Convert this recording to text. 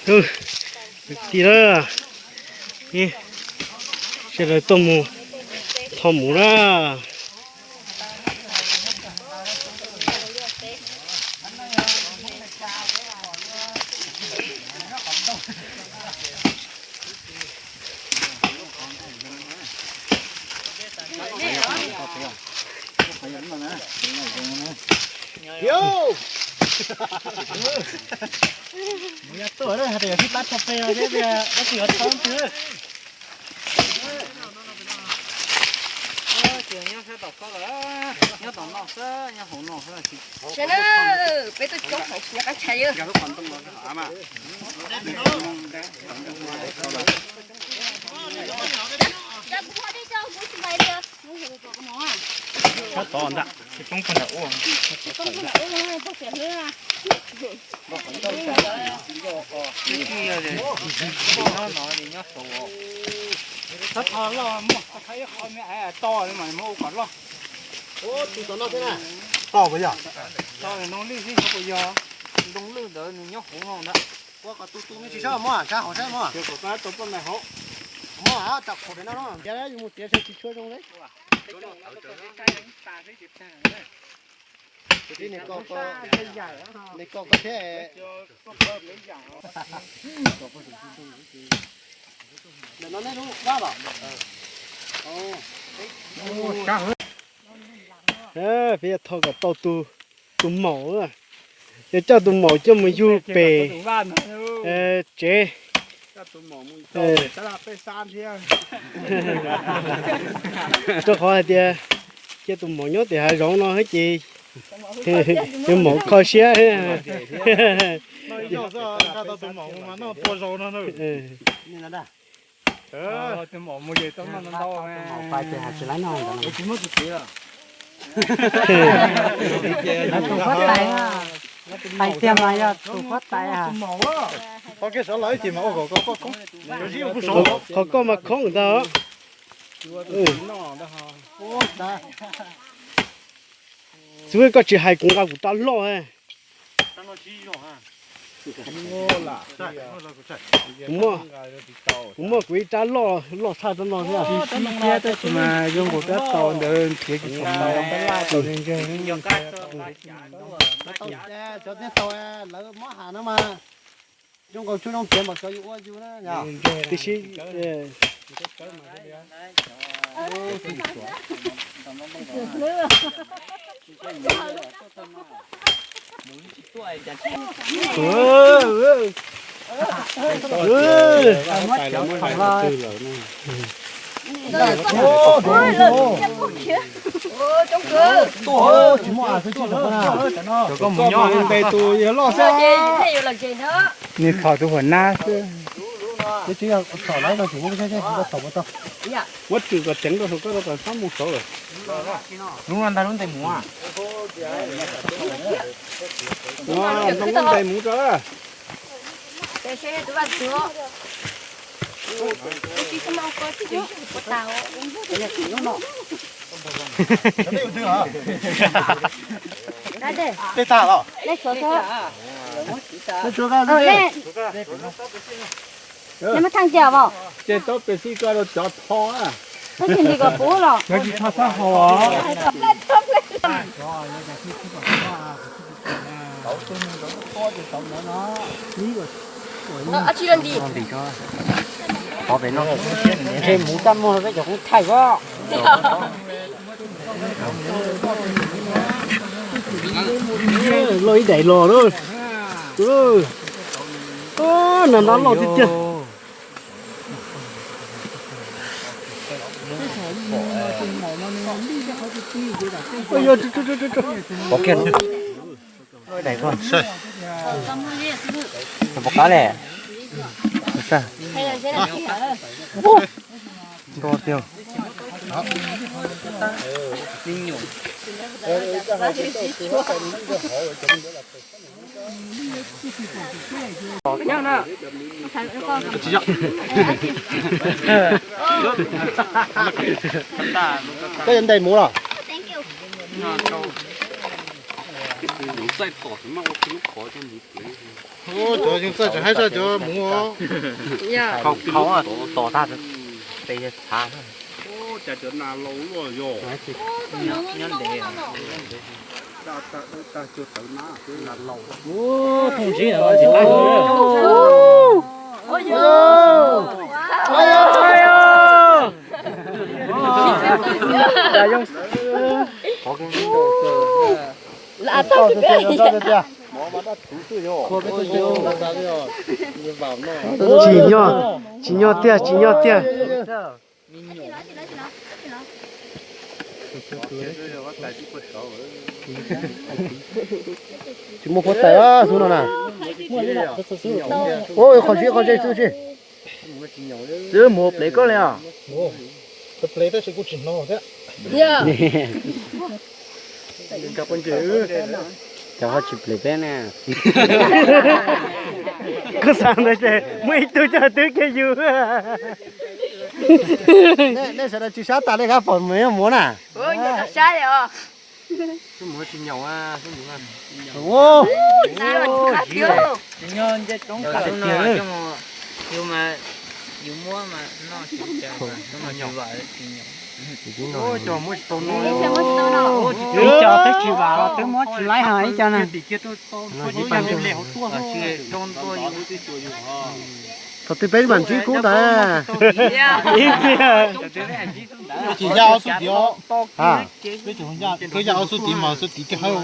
Kwv tij na, sawv daws tuaj mus tho mus na. Nyob tom no xwb, nyob hauv no xwb. Sawv daws, peb tuaj coob heev tsis nyob qab tshais li. Sab tod ntag, tsis poob puag nram ub. Nyob no, nyob saud. Thov thov loj muaj, thov ib qho me aiv to mas muab ua kom loj. To puas yog? To ntoo lwj xwb, xyov puas yog. Ntoo lwj ntawd nws nyob hauv no ntag. Ua kom tus tus me tsis tshab muab, tshab hauv saib muab. Tau poj ntais hauv. Muab, tau qhuav pem no no, yus mus txiav tsis tshua zoo li. Nws koj, nws koj koj thiab. Ntawm no nej lub vab los? Peb yuav thau kom tau tus, tus maum, yuav coj tus maum coj mus yug pem tsev. Rau qhov hais tias cia tus maum nyob tim hav zoov no ces tus maum kho siab. Tus huab tais, hais tias mas yog tus huab tais. Qhov koj mas khoob ntag. Xwb koj tsis hais kuv nqa kuv rab loj. Kuv muaj, kuv muaj kuv ib rab loj, loj tshaj rab no thiab. Tab sis mas zoo nkaus rab taus ntawd nrhiav tsis tau, rab laj tau ntseg. Cov teb tau lawv mob has no mas zoo nkaus tsuas zoo tiav npaum xyov yus ua yus na. Tiam sis Koj mus npe tus yawg loj xwb. Nws thom tus huam nab xwb. Muab tswm kom ceev rau saum koj rau kom txhob mus saud lawm. Lub no ntag lub ntes mus. Ntoo lub ntes mus rau. Tej tag los? Muab thaj cia os. Ces tau pes xij koj rau cov tho na. Tsis ntim kom puv los. Cov tsis tho sab hauv os. Ntshe mus tab muag peb cov koob thaij os. Loj ib daim los lawm. Nag nab loj tiag tiag. Pom kiag. Pom qab li. Nto tiag. Koj yuav ntes mus los? Txaij tom tus maj ua lub qhov coj mus tiav. Cov yeej txawj tseem haib zaj cov mus. Khau khau tos tag tes txhav. Cas cov nas laus luaj yog. Nyob ntev. Thooj ntsib no tsis qab. Tsis nyob, tsis nyob tiag, tsis nyob tiag. Tsis muaj huab tais xwb no na. Ua qhov zib qhov ze xwb tsis. Twb mus plev koj li os. Plev tab sis kuv tsis hnov thiab. Cov ho tsis plev peb ne. Koj xav ntawd ces muaj ib tug coj twb kiag yus. Nej sawv daws tsis sab tas li kab pom mus muab na. Ib co twb tsis vam los twb muab tsis laib ha ib co na. Thaum twg peb mam ntsib kub ntawd. Ib txhia. Tsis ya ob xub tid. Twb ya ob xub tid mas xub tid kawg hawb.